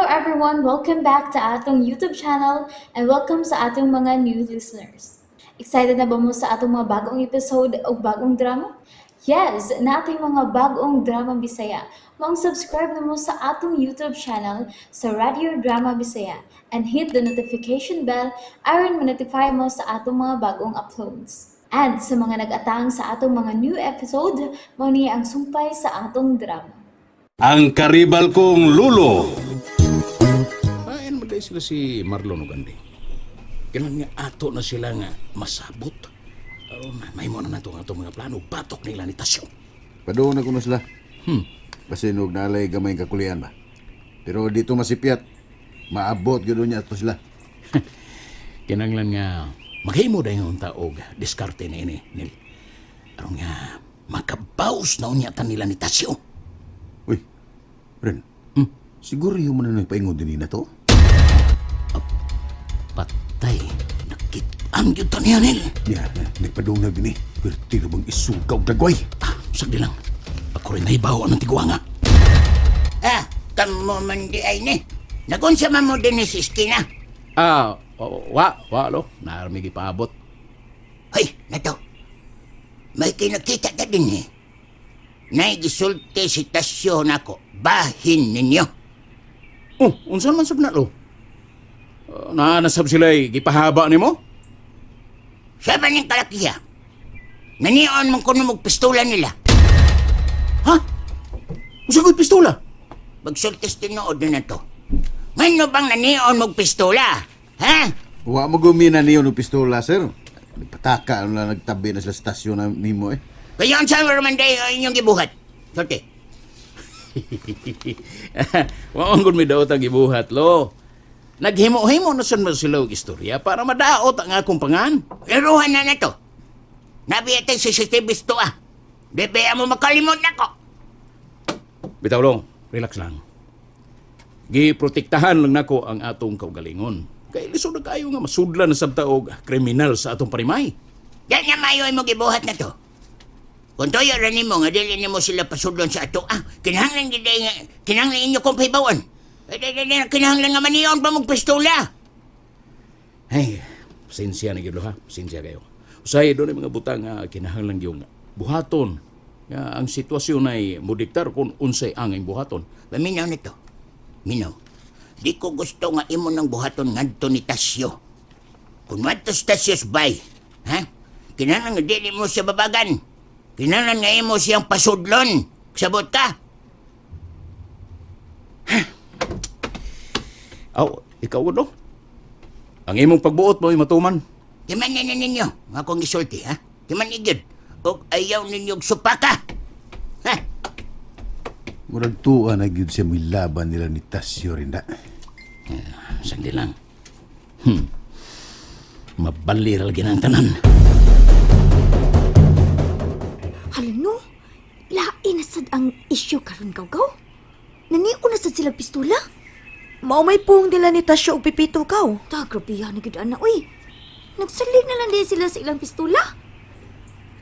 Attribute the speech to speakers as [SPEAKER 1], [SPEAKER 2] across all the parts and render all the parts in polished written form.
[SPEAKER 1] Everyone! Welcome back to atong YouTube channel and welcome sa atong mga new listeners. Excited na ba mo sa atong mga bagong episode o bagong drama? Yes, naa tay mga bagong drama Bisaya. Maong subscribe na mo sa atong YouTube channel sa Radio Drama Bisaya and hit the notification bell aron ma-notify mo sa atong mga bagong uploads. And sa mga nag-atang sa atong mga new episode, mao ni ang sumpay sa atong drama.
[SPEAKER 2] Ang karibal kong lulo.
[SPEAKER 3] Paano mo dahil sila si Marlon Ugandi? Kailangan nga ato na sila nga masabot. Aron, may mo na nato ang atong mga plano. Batok nila ni Tasyo.
[SPEAKER 4] Padoon na kuno sila. Basin og nalay gamay kakulian ba. Pero dito masipyat. Maabot gyud niya ato sila.
[SPEAKER 3] Kinanglan nga maghimo dahil unta og diskarte na ini, Nil. Aron nga makabaus na unya ta nila ni Tasyo.
[SPEAKER 4] Uy. Ren. Siguro yung mo na nagpaingon din na to.
[SPEAKER 3] Patay. Nakit-an gyud ta niya, Nil.
[SPEAKER 4] Ya, nagpadung na gini. Perti ra bang isugaw dagway.
[SPEAKER 3] Ah, sagdi lang. Ako rin nahibaw ang tigwanga.
[SPEAKER 5] Ah, kamo man di ay ni. Nagunsa man mo din sa iskina.
[SPEAKER 3] Ah, wa, wa, lo. Naarmi gipaabot.
[SPEAKER 5] Hoy, nato. May kinakita ta din eh. Naigisulti si Tasyo nako. Bahin ninyo.
[SPEAKER 3] Oh, unsan man sab na, lo? Naanasab sila gipahaba nimo?
[SPEAKER 5] Siya ba niyang kalakiha? Nanion mong kuno mong pistola nila.
[SPEAKER 3] Ha? Unsa ko'y pistola?
[SPEAKER 5] Magsultis tinuod na to. Ngano bang nanion mong pistola? Ha?
[SPEAKER 4] Wa mo gumina niyo og pistola, sir. Nagpataka na lang nagtabi na sila sa stasyon na nimo eh.
[SPEAKER 5] Kaya unsa man day ang inyong gibuhat? Sulti.
[SPEAKER 3] Wa man gud may daot ang gibuhat, lo. Naghimo-himo na sad man sila og istorya para madaot ang akong pangan.
[SPEAKER 5] Laruhan na na to. Nabi atay CCTV to ah. Di ba mo makalimot nako?
[SPEAKER 3] Bitaw long, relax lang. Giprotektahan lang nako ang atong kaugalingon. Kay lisod na kayo nga masudlan na sabta og kriminal sa atong parimay.
[SPEAKER 5] Yan na mayo mo gibuhat na to. Kung tuyo ra nimo nga dili nimo sila pasudlon sa ato, ah, kinahanglan gid nga kinahanglan inyo kong pahibawan. Eh, di, di, di, kinahanglan nga manion pa mong pistola.
[SPEAKER 3] Hey, pasensya na gyud lo, ha. Pasensya kayo. Usahay doon mga butang nga kinahanglan gyud buhaton. Nga ang sitwasyon ay modiktar kung unsay angay buhaton.
[SPEAKER 5] Paminaw nito. Minaw. Di ko gusto nga imo nang buhaton ngadto ni Tasyo. Kung wadto sa Tasyo's bay, ha? Kinahanglan nga dili mo siya babagan. Kinahanglan nga imo siyang pasudlon. Sabot ka?
[SPEAKER 3] Aw, ikaw no? Ang imong pagbuot mo ay matuman.
[SPEAKER 5] Timan na ninyo, nga akong gisulti, ha? Timan igid. Og ayaw ninyong supaka. Ha?
[SPEAKER 4] Murag tuwa na gyud siya may laban nila ni Tasyo rin da.
[SPEAKER 3] Sandi lang. Mabalir lagi na ang tanan.
[SPEAKER 6] Hala no, lain na sad ang issue karon gawgaw. Naniuna sad sila pistola.
[SPEAKER 7] Mao may puong nila ni Tasyo og pipito kaw.
[SPEAKER 6] Ta grabe na gid ana uy. Nagsalig na lang din sila sa ilang pistola.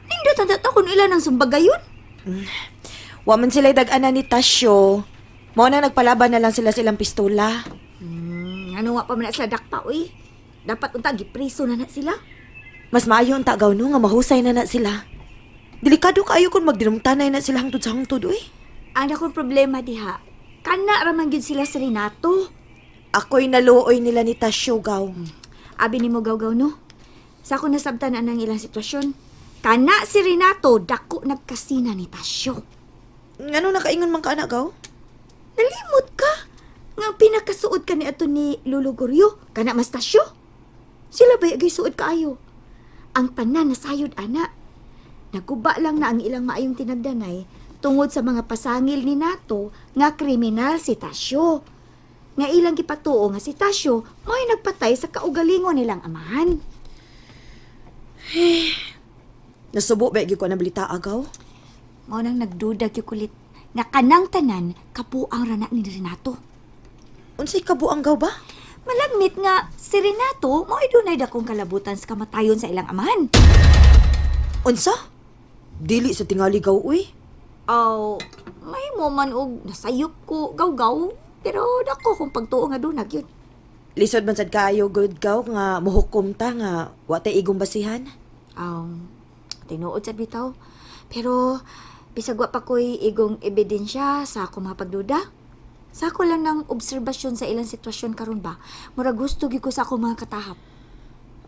[SPEAKER 6] Nindot ang tata kung ilan ang sumbagayon.
[SPEAKER 7] Wa man sila dag-ana ni Tasyo. Mao na nagpalaban na lang sila sa ilang pistola.
[SPEAKER 6] Ano nga pa man na sila dakpa uy. Dapat unta gipreso na na sila.
[SPEAKER 7] Mas maayo ang tagaw no nga mahusay na na sila. Delikado kaayo kung magdinumtanay na sila hangtod sa hangtod uy.
[SPEAKER 6] Ang akong problema diha. Kana ra man gyud sila sa Renato.
[SPEAKER 7] Ako'y naluoy nila ni Tasyo gaw.
[SPEAKER 6] Abi nimo gawgaw no. Sa ako nasabtan anang ilang sitwasyon. Kana si Renato dako nagkasina ni Tasyo.
[SPEAKER 7] Ngano nakaingon man ka ana gaw?
[SPEAKER 6] Nalimot ka. Nga ang pinakasuod ka ni ato ni Lolo Goryo, kana mas tasyo. Sila ba agay suod kaayo? Ang tanan nasayod ana. Naguba lang na ang ilang maayong tinagdanay tungod sa mga pasangil ni Nato nga kriminal si Tasyo. Nga ilang gipatuo nga si Tasyo mo'y nagpatay sa kaugalingon nilang amahan.
[SPEAKER 7] Nasubo ba gyud ko na balita agaw?
[SPEAKER 6] Mao nang nagduda gyud kulit nga kanang tanan kapuang rana ni Renato.
[SPEAKER 7] Unsay kabuang gaw ba?
[SPEAKER 6] Malagmit nga si Renato mo'y dunay dakong kalabutan sa kamatayon sa ilang amahan.
[SPEAKER 7] Unsa? Dili sa tingali gaw uy.
[SPEAKER 6] Aw, may mo man og nasayop ko gawgaw. Pero dako kung pagtuo nga dunag yun.
[SPEAKER 7] Lisod man sad kaayo gud gaw nga mohukom ta nga wa tay igong basihan.
[SPEAKER 6] Tinuod sad bitaw. Pero bisag wa pa ko'y igong ebidensya sa akong mga pagduda. Sa ako lang ng obserbasyon sa ilang sitwasyon karon ba, murag gusto gyud ko sa akong mga katahap.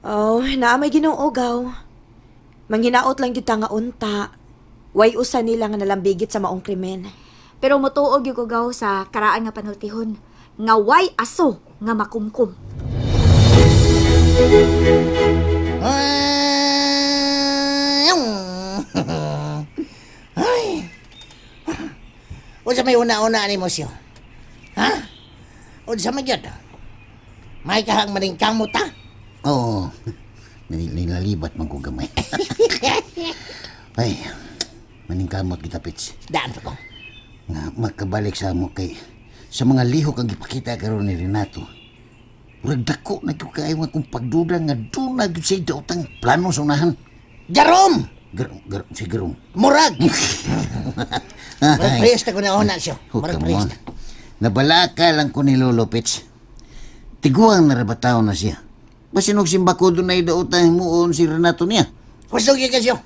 [SPEAKER 7] Oh, naa may Ginoo gaw. Manghinaot lang gyud ta nga unta. Way usa nila nga nalambigit sa maong krimen.
[SPEAKER 6] Pero motuo gyud ko gaw sa karaan nga panultihon nga way aso nga makumkum.
[SPEAKER 5] Ay. Unsa may una-una ni mo siyo? Ha? Unsa man gyud? May kahang maningkang mo ta?
[SPEAKER 4] Oo. Nilalibat man ko gamay. Ay, maningkamot kita, Pits.
[SPEAKER 5] Daan pa ko.
[SPEAKER 4] Nga makabalik sa amo kay sa mga lihok ang gipakita karon ni Renato. Murag dako na gyud kaayo nga kung pagduda nga doon na gyud siya daotang plano sa unahan.
[SPEAKER 5] Jarom!
[SPEAKER 4] Gar, gar, si Garom.
[SPEAKER 5] Murag! Murag presta ko na una siyo.
[SPEAKER 4] Oh,
[SPEAKER 5] Murag
[SPEAKER 4] come on.
[SPEAKER 5] presta.
[SPEAKER 4] Nabalaka lang ko ni Lolo Pits. Tiguang narabataw na siya. Basin og simbako doon na idaotang himuon si Renato niya.
[SPEAKER 5] Gusto gyud ka siyo.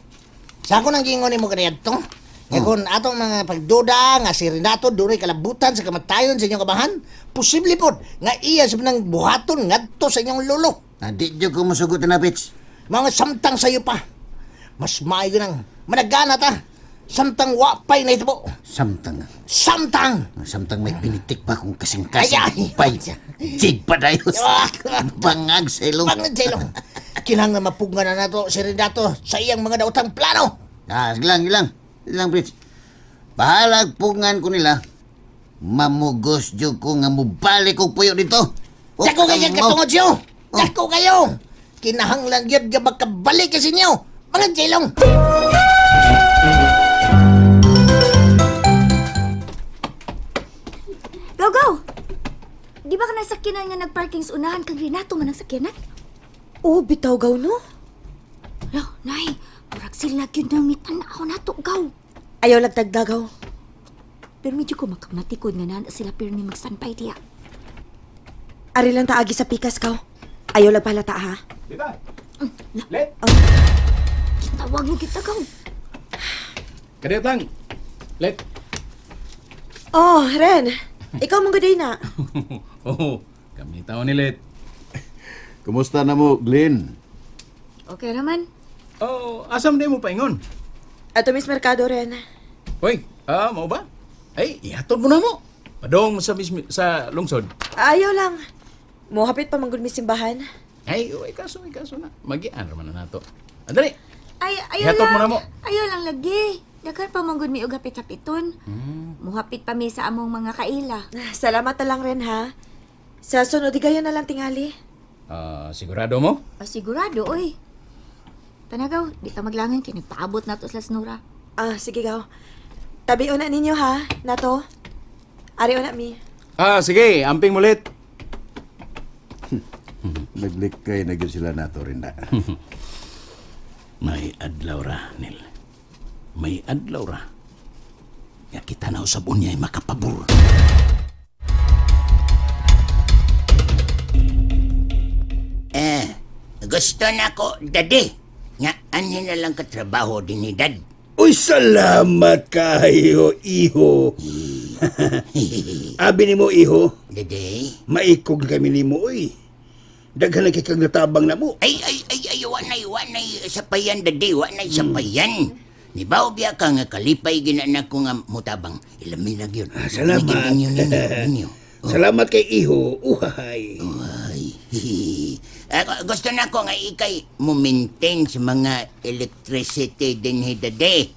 [SPEAKER 5] Sa ako nang gingon nimo kaniadto. Nga kung atong mga pagduda nga si Renato dunay kalabutan sa kamatayon sa inyong kamahan, posible pod nga iya sa nang buhaton ngadto sa inyong lolo.
[SPEAKER 4] Ah, di jud ko mosugot na, Pits.
[SPEAKER 5] Mga samtang sayo pa. Mas maayo nang managana ta. Samtang wapay na ito po.
[SPEAKER 4] Samtang.
[SPEAKER 5] Samtang!
[SPEAKER 4] Samtang may pinitik pa kung kasing-kasing.
[SPEAKER 5] Ay, ay.
[SPEAKER 4] Pay. Jig pa dayo. Bangag sa ilong.
[SPEAKER 5] Pangod sa ilong. Kinahanglan mapugngan na nato si Renato sa iyang mga daotang plano.
[SPEAKER 4] Ah, sige lang, sige lang. Sige lang, Pits. Bahalag pungan ko nila. Mamugos jud ko nga mubalik og puyo dito. Oh,
[SPEAKER 5] Dako kayo
[SPEAKER 4] kamo.
[SPEAKER 5] katungod siyo. Dako kayo. Kinahanglan gyud nga makabalik ka sa inyo. Mga silong.
[SPEAKER 6] Go go. Di ba ka nasakyanan nga nagparking sa unahan kang Renato man ang sakyanan?
[SPEAKER 7] Oh, bitaw gaw no.
[SPEAKER 6] Lo, nay, murag sila gyud nang mitanaw nato gaw.
[SPEAKER 7] Ayaw lagtagdagaw.
[SPEAKER 6] Pero medyo ko makamatikod nga nana sila pirmi magsanpay diya.
[SPEAKER 7] Ari lang taagi sa pikas kaw. Ayaw lag palata ha.
[SPEAKER 3] Let!
[SPEAKER 6] Gitawag mo kita gaw.
[SPEAKER 3] Kadiyot lang. Let!
[SPEAKER 7] Oh, Ren. Ikaw mong guday na.
[SPEAKER 3] Oh, kami tao ni Let.
[SPEAKER 4] Kumusta na mo, Glenn?
[SPEAKER 6] Okay naman.
[SPEAKER 3] Oh, asam di mo paingon?
[SPEAKER 7] Ato Miss Mercado, Ren.
[SPEAKER 3] Hoy, ah, mao ba? Ay, ihatod mo na mo. Padong mo sa, sa lungsod.
[SPEAKER 7] Ayaw lang. Mohapit pa manggod mi simbahan.
[SPEAKER 3] Ay, uy, kaso, ay, kaso na. Magian raman na nato. Andali.
[SPEAKER 6] Ay, ayaw
[SPEAKER 3] Ihatod
[SPEAKER 6] lang.
[SPEAKER 3] mo na mo.
[SPEAKER 6] Ayaw lang lagi. Daghan pa manggod mi og hapit-hapiton. Muhapit pa mi sa among mga kaila.
[SPEAKER 7] Ah, salamat na lang, Ren, ha. Sa sunod, gayon na lang tingali.
[SPEAKER 3] Ah, sigurado mo?
[SPEAKER 6] O sigurado, oy. Tanagaw, di ta maglangan kay nagpaabot na to sa Nora.
[SPEAKER 7] Ah, sige, gaw. Tabi na ninyo, ha? Nato. Ari na mi.
[SPEAKER 3] Ah, sige, amping mulit.
[SPEAKER 4] Naglikay na gyud sila nato rin na.
[SPEAKER 3] May adlaw ra, Nil. May adlaw ra. Nga kita na usab unyay makapabor.
[SPEAKER 5] Eh, gusto na ko, daddy. Nga, ani na lang katrabaho din ni dad.
[SPEAKER 8] Uy, salamat kayo, iho. Abi nimo, iho,
[SPEAKER 5] Daddy?
[SPEAKER 8] maikog kami nimo, uy. Daghan na kay kang natabang na mo.
[SPEAKER 5] Ay, ay, ay, ay, wanay, wanay, sapayan, daddy, wanay, sapayan. Ni bao biya ka nga kalipay ginana ko nga mutabang. Ilamin na yun.
[SPEAKER 8] Ah, salamat.
[SPEAKER 5] Ninyo, ninyo, ninyo.
[SPEAKER 8] Salamat kay iho, uhahay.
[SPEAKER 5] Ay, Ah, gusto na ko nga ikay mo maintain sa mga electricity din hi daddy.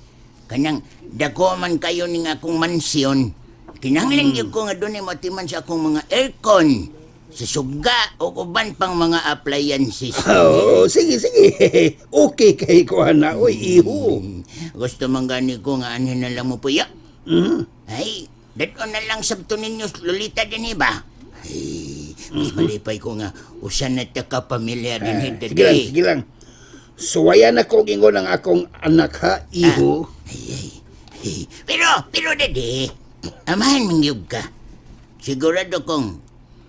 [SPEAKER 5] Kanang dako man kayo ning akong mansyon. Kinahanglan gyud ko nga dunay matiman sa akong mga aircon, sa suga o uban pang mga appliances.
[SPEAKER 8] Oo, sige, sige. Okay kay ko na, uy, iho.
[SPEAKER 5] Gusto man gani ko nga anhin na lang mo puya.
[SPEAKER 8] Mm.
[SPEAKER 5] Ay, dato na lang sabto ninyo Lolita din ba? Ay, mas malipay ko nga usan na ta ka pamilya din hi
[SPEAKER 8] Ah, Sige lang,
[SPEAKER 5] daddy.
[SPEAKER 8] sige lang. Suwayan ako ingon ang akong anak ha, iho.
[SPEAKER 5] Ay, ay, ay. Pero, pero daddy, amahan mangyug ka. Sigurado kong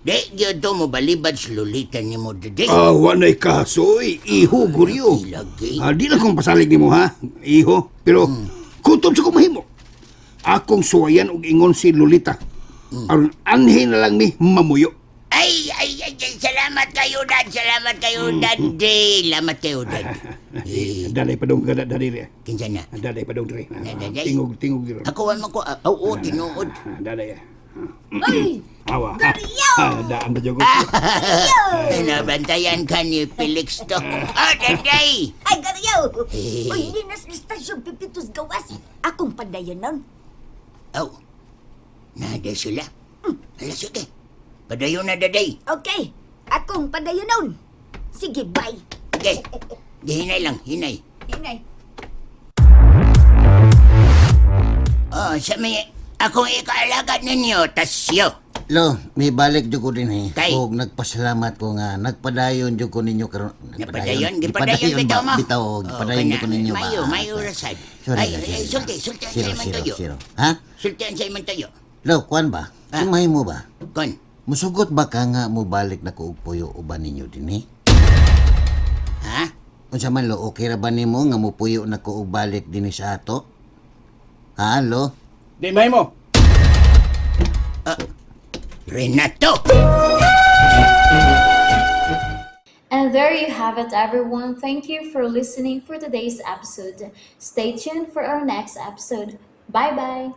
[SPEAKER 5] di gyud to mo balibad sa lulitan nimo dede.
[SPEAKER 8] Ah, wanay kaso, oy. Iho, Guryo.
[SPEAKER 5] Lagi.
[SPEAKER 8] Ah, di lang kong pasalig nimo ha, iho. Pero kutob sa kumahimo. Akong suwayan og ingon si Lolita. Aron anhi na lang mi mamuyo.
[SPEAKER 5] Ay, ay, ay, ay, salamat kayo, Dad. Salamat kayo, Dad. Salamat kayo, Dad. Eh,
[SPEAKER 8] Daday pa dong kada dali re.
[SPEAKER 5] kinsa na?
[SPEAKER 8] Daday pa dong dre.
[SPEAKER 5] Daday.
[SPEAKER 8] Tingog tingog dre.
[SPEAKER 5] Ako wa man ko, ah, oo, tinuod.
[SPEAKER 8] Ah, Daday.
[SPEAKER 6] Ay!
[SPEAKER 8] Awa.
[SPEAKER 6] Guryo!
[SPEAKER 8] Ah, daan na jogo.
[SPEAKER 5] Ay, nabantayan ka ni Felix to. Ah, Daday!
[SPEAKER 6] Ay, Garyo! Uy, hindi na sa istasyon pipitos gawas. Akong padayonon.
[SPEAKER 5] Aw, nada sila. Hala, sige. Padayon na, Daday.
[SPEAKER 6] Okay, akong padayonon. Sige, bye.
[SPEAKER 5] Okay. Di, hinay lang, hinay.
[SPEAKER 6] Hinay.
[SPEAKER 5] Oh, sa may, akong ikaalagad ninyo, Tasyo.
[SPEAKER 4] Lo, may balik jud ko din eh.
[SPEAKER 5] Kay?
[SPEAKER 4] Og nagpasalamat ko nga nagpadayon jud ko ninyo karon.
[SPEAKER 5] Napadayon, gipadayon bitaw
[SPEAKER 4] ba?
[SPEAKER 5] mo.
[SPEAKER 4] Bitaw, gipadayon jud ko ninyo ba?
[SPEAKER 5] Mayo, mayo rasad.
[SPEAKER 4] Sorry,
[SPEAKER 5] Ay,
[SPEAKER 4] sorry.
[SPEAKER 5] ay, sulti, sulti ang
[SPEAKER 4] Zero,
[SPEAKER 5] sa imong
[SPEAKER 4] zero,
[SPEAKER 5] tuyo.
[SPEAKER 4] zero. Ha?
[SPEAKER 5] Sulti ang sa imong tuyo.
[SPEAKER 4] Lo, kuan ba?
[SPEAKER 5] Ah.
[SPEAKER 4] Sumay mo ba?
[SPEAKER 5] Kon,
[SPEAKER 4] Musugot ba ka nga mobalik na ko og puyo uban ninyo dinhi?
[SPEAKER 5] ha?
[SPEAKER 4] Unsa man lo, okay ra ba nimo nga mupuyo na ko og balik dinhi sa ato? Ha, lo?
[SPEAKER 3] Di mahimo.
[SPEAKER 5] Renato!
[SPEAKER 1] And there you have it, everyone. Thank you for listening for today's episode. Stay tuned for our next episode. Bye bye.